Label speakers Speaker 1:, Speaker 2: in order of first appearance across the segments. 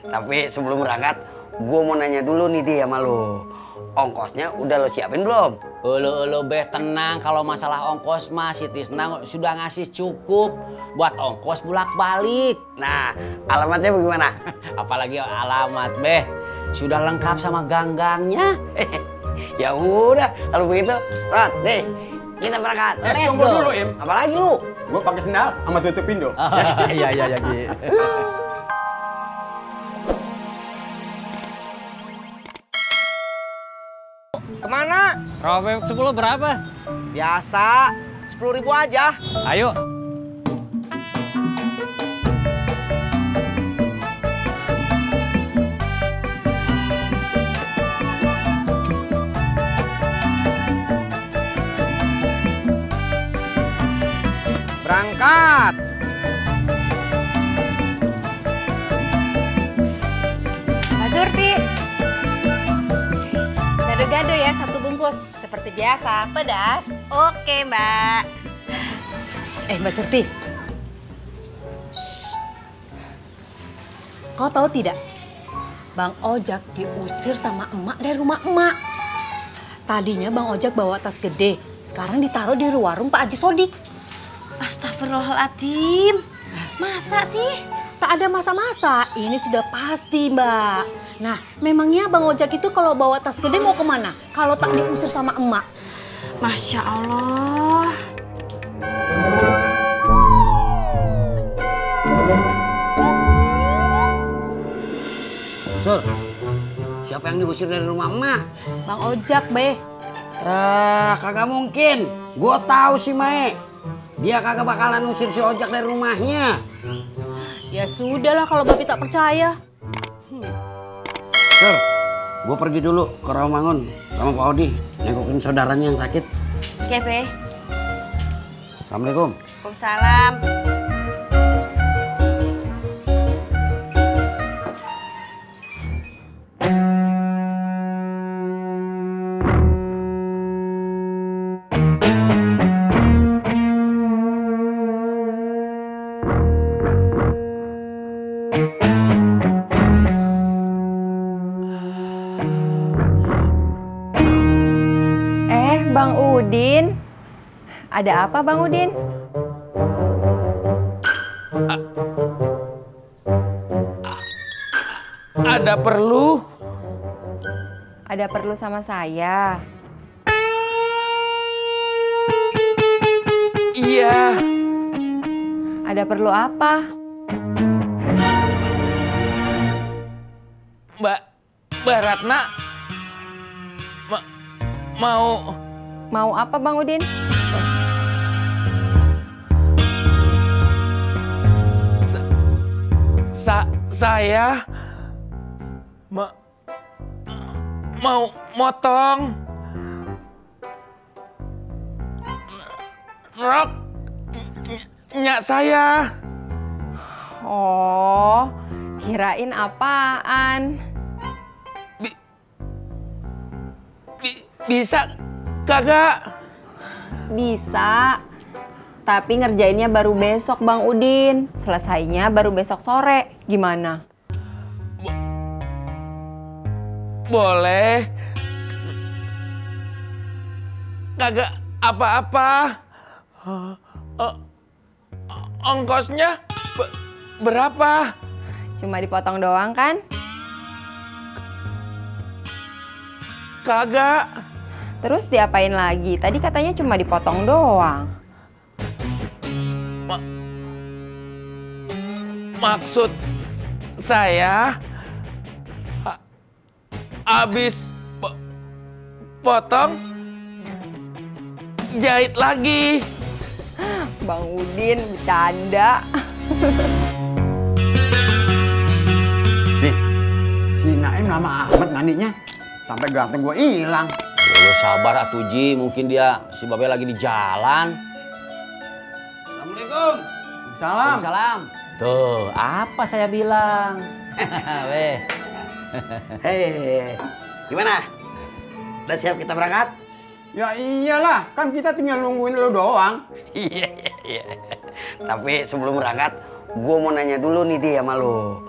Speaker 1: Tapi sebelum berangkat, gue mau nanya dulu nih dia sama lo. Ongkosnya udah lo siapin belum?
Speaker 2: Ulu beh tenang, kalau masalah ongkos mah si Tisna sudah ngasih cukup buat ongkos bolak-balik.
Speaker 1: Nah, alamatnya bagaimana?
Speaker 2: Apalagi alamat beh, sudah lengkap sama gang-gangnya.
Speaker 1: Ya udah, kalau begitu, Rod, deh, kita berangkat.
Speaker 2: Let's
Speaker 3: Tunggu
Speaker 2: go.
Speaker 3: dulu, Im.
Speaker 1: Apalagi lu?
Speaker 3: Gue pakai sendal sama tutup pintu.
Speaker 2: Iya Gi.
Speaker 4: Kemana?
Speaker 2: Robek 10 berapa?
Speaker 4: Biasa, 10.000 aja.
Speaker 2: Ayo.
Speaker 4: Berangkat.
Speaker 5: Mbak Surti. Gado-gado ya, satu bungkus. Seperti biasa, pedas. Oke, Mbak. Mbak Surti. Shh. Kau tahu tidak? Bang Ojak diusir sama emak dari rumah emak. Tadinya Bang Ojak bawa tas gede. Sekarang ditaruh di warung Pak Haji Sodik.
Speaker 6: Astagfirullahaladzim. Masa sih?
Speaker 5: Tak ada masa-masa, ini sudah pasti Mbak. Nah, memangnya Bang Ojak itu kalau bawa tas gede mau kemana? Kalau tak diusir sama emak?
Speaker 6: Masya Allah.
Speaker 1: Sur, siapa yang diusir dari rumah emak?
Speaker 5: Bang Ojak, Be.
Speaker 1: Kagak mungkin. Gue tahu si Mae. Dia kagak bakalan usir si Ojak dari rumahnya.
Speaker 5: Ya sudahlah kalau Bapak tak percaya.
Speaker 1: Sur, gue pergi dulu ke Rawamangun sama Pak Odi nengokin saudaranya yang sakit.
Speaker 6: Oke, Be.
Speaker 1: Assalamualaikum.
Speaker 6: Waalaikumsalam.
Speaker 7: Bang Udin, ada apa Bang Udin?
Speaker 3: Ada perlu?
Speaker 7: Ada perlu sama saya?
Speaker 3: Iya.
Speaker 7: Ada perlu apa?
Speaker 3: Mbak Ratna
Speaker 7: Mau apa Bang Udin?
Speaker 3: Saya mau motong rok nyak saya.
Speaker 7: Oh, kirain apaan?
Speaker 3: Bisa kagak?
Speaker 7: Bisa, tapi ngerjainnya baru besok Bang Udin. Selesainya baru besok sore. Gimana?
Speaker 3: Boleh. Kagak apa-apa. Ongkosnya berapa?
Speaker 7: Cuma dipotong doang kan?
Speaker 3: Kagak.
Speaker 7: Terus diapain lagi? Tadi katanya cuma dipotong doang.
Speaker 3: Maksud saya habis potong jahit lagi.
Speaker 7: Bang Udin bercanda.
Speaker 8: Nih, si Naim lama amat mandinya. Sampai ganteng gua hilang.
Speaker 2: Lu sabar atuh Ji, mungkin dia si Babe lagi di jalan.
Speaker 1: Assalamualaikum.
Speaker 8: Salam.
Speaker 2: Salam. Tuh, apa saya bilang? Weh.
Speaker 1: Hei, gimana? Udah siap kita berangkat?
Speaker 8: Ya iyalah, kan kita tinggal nungguin lu doang.
Speaker 1: Iya. Tapi sebelum berangkat, gue mau nanya dulu nih dia sama lo.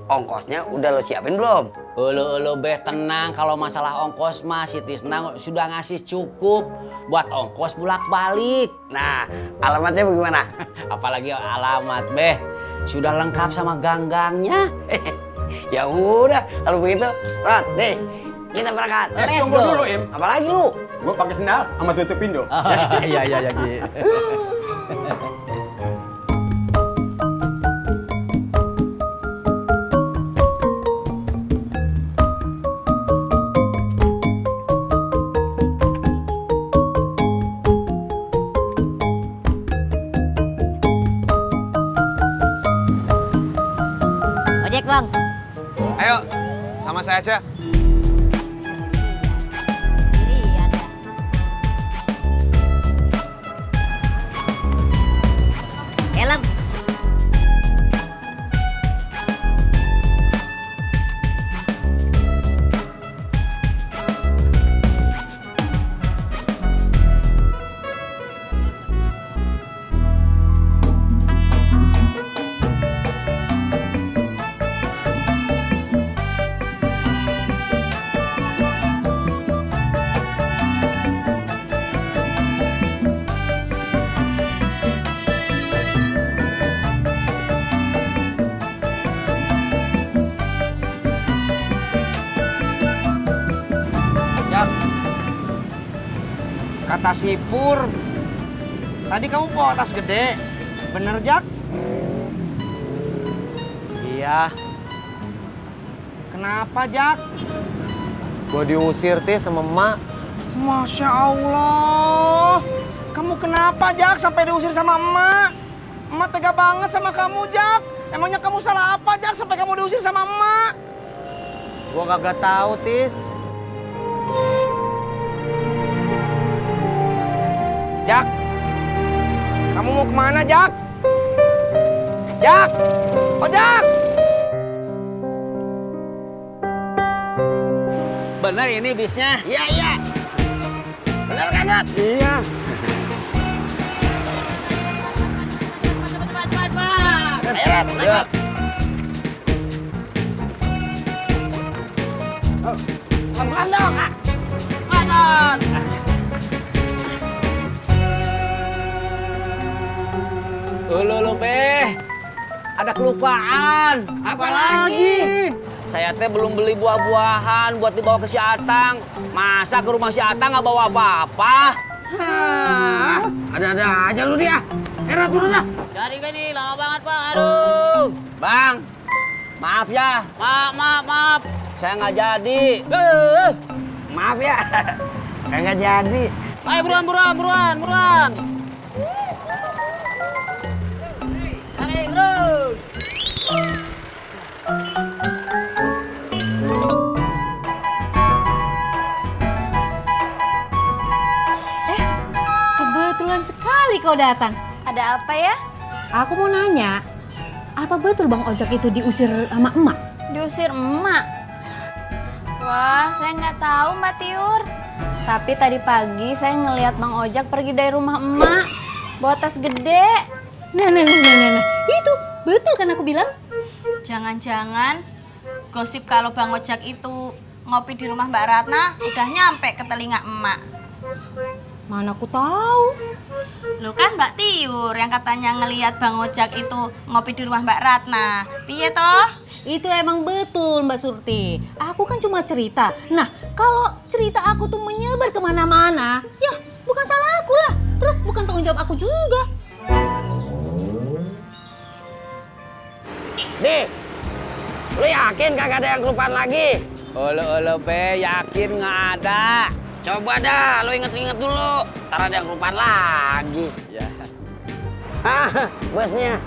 Speaker 1: ongkosnya udah lo siapin belum?
Speaker 2: Ulu Beh, tenang, kalau masalah ongkos mah si Tisna sudah ngasih cukup buat ongkos bolak-balik.
Speaker 1: Nah, alamatnya bagaimana?
Speaker 2: Apalagi alamat Beh, sudah lengkap sama gang-gangnya.
Speaker 1: Ya udah, kalau begitu, Rod, deh, kita berangkat.
Speaker 2: Let's
Speaker 8: Tunggu
Speaker 2: go.
Speaker 8: dulu, Im.
Speaker 1: Apalagi lu?
Speaker 8: Gue pakai sendal sama tutup pintu.
Speaker 2: Iya, Gi.
Speaker 6: Ojek bang.
Speaker 4: Ayo, sama saya aja.
Speaker 6: Iya ada. Helm.
Speaker 4: Jak, kata si Pur, tadi kamu bawa tas gede, bener Jak? Iya. Kenapa Jak?
Speaker 9: Gue diusir Tis sama emak.
Speaker 4: Masya Allah, kamu kenapa Jak sampai diusir sama emak? Emak tega banget sama kamu Jak. Emangnya kamu salah apa Jak sampai kamu diusir sama emak?
Speaker 9: Gue kagak tahu Tis.
Speaker 4: Jak, kamu mau kemana Jak? Jak, oh Jak.
Speaker 2: Bener ini bisnya?
Speaker 1: Iya. Bener kan, Rod?
Speaker 8: Iya.
Speaker 1: Ayo, Rod, naik, Rod. Pelan-pelan dong, Kak. Pelan.
Speaker 2: Ulu Beh, ada kelupaan.
Speaker 1: Apa lagi?
Speaker 2: Saya teh belum beli buah-buahan buat dibawa ke si Atang. Masa ke rumah si Atang nggak bawa apa-apa?
Speaker 1: Hah, ada-ada aja lu dia. Rod, turun dah.
Speaker 2: Jadi lama banget Pak. Aduh. Bang, maaf ya. Maaf. Saya nggak jadi.
Speaker 1: Maaf ya, kagak jadi.
Speaker 2: Ayo buruan. Tarik terus.
Speaker 5: Kebetulan sekali kau datang.
Speaker 6: Ada apa ya?
Speaker 5: Aku mau nanya, apa betul Bang Ojak itu diusir sama emak?
Speaker 6: Diusir emak. Wah, saya nggak tahu Mbak Tiur. Tapi tadi pagi saya ngelihat Bang Ojak pergi dari rumah emak. Bawa tas gede.
Speaker 5: Nah. Itu betul kan aku bilang?
Speaker 6: Jangan-jangan gosip kalau Bang Ojak itu ngopi di rumah Mbak Ratna udah nyampe ke telinga emak.
Speaker 5: Mana aku tahu.
Speaker 6: Lu kan Mbak Tiur yang katanya ngelihat Bang Ojak itu ngopi di rumah Mbak Ratna. Piye toh?
Speaker 5: Itu emang betul Mbak Surti. Aku kan cuma cerita. Nah, kalau cerita aku tuh menyebar kemana-mana, ya bukan salah aku lah. Terus bukan tanggung jawab aku juga.
Speaker 1: Dik, lu yakin kagak ada yang kelupaan lagi?
Speaker 2: Ulu Beh, yakin nggak ada.
Speaker 1: Coba dah, lu inget-inget dulu. Ntar ada yang kelupaan lagi.
Speaker 2: Ya.
Speaker 1: Ah, bosnya.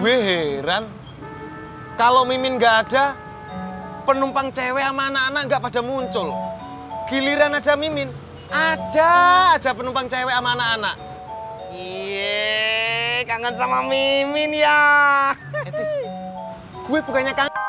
Speaker 9: Gue heran kalau Mimin gak ada, penumpang cewek sama anak-anak nggak pada muncul. Giliran ada Mimin, ada aja penumpang cewek sama anak-anak.
Speaker 4: Iya, kangen sama Mimin ya.
Speaker 9: Tis, gue bukannya kangen.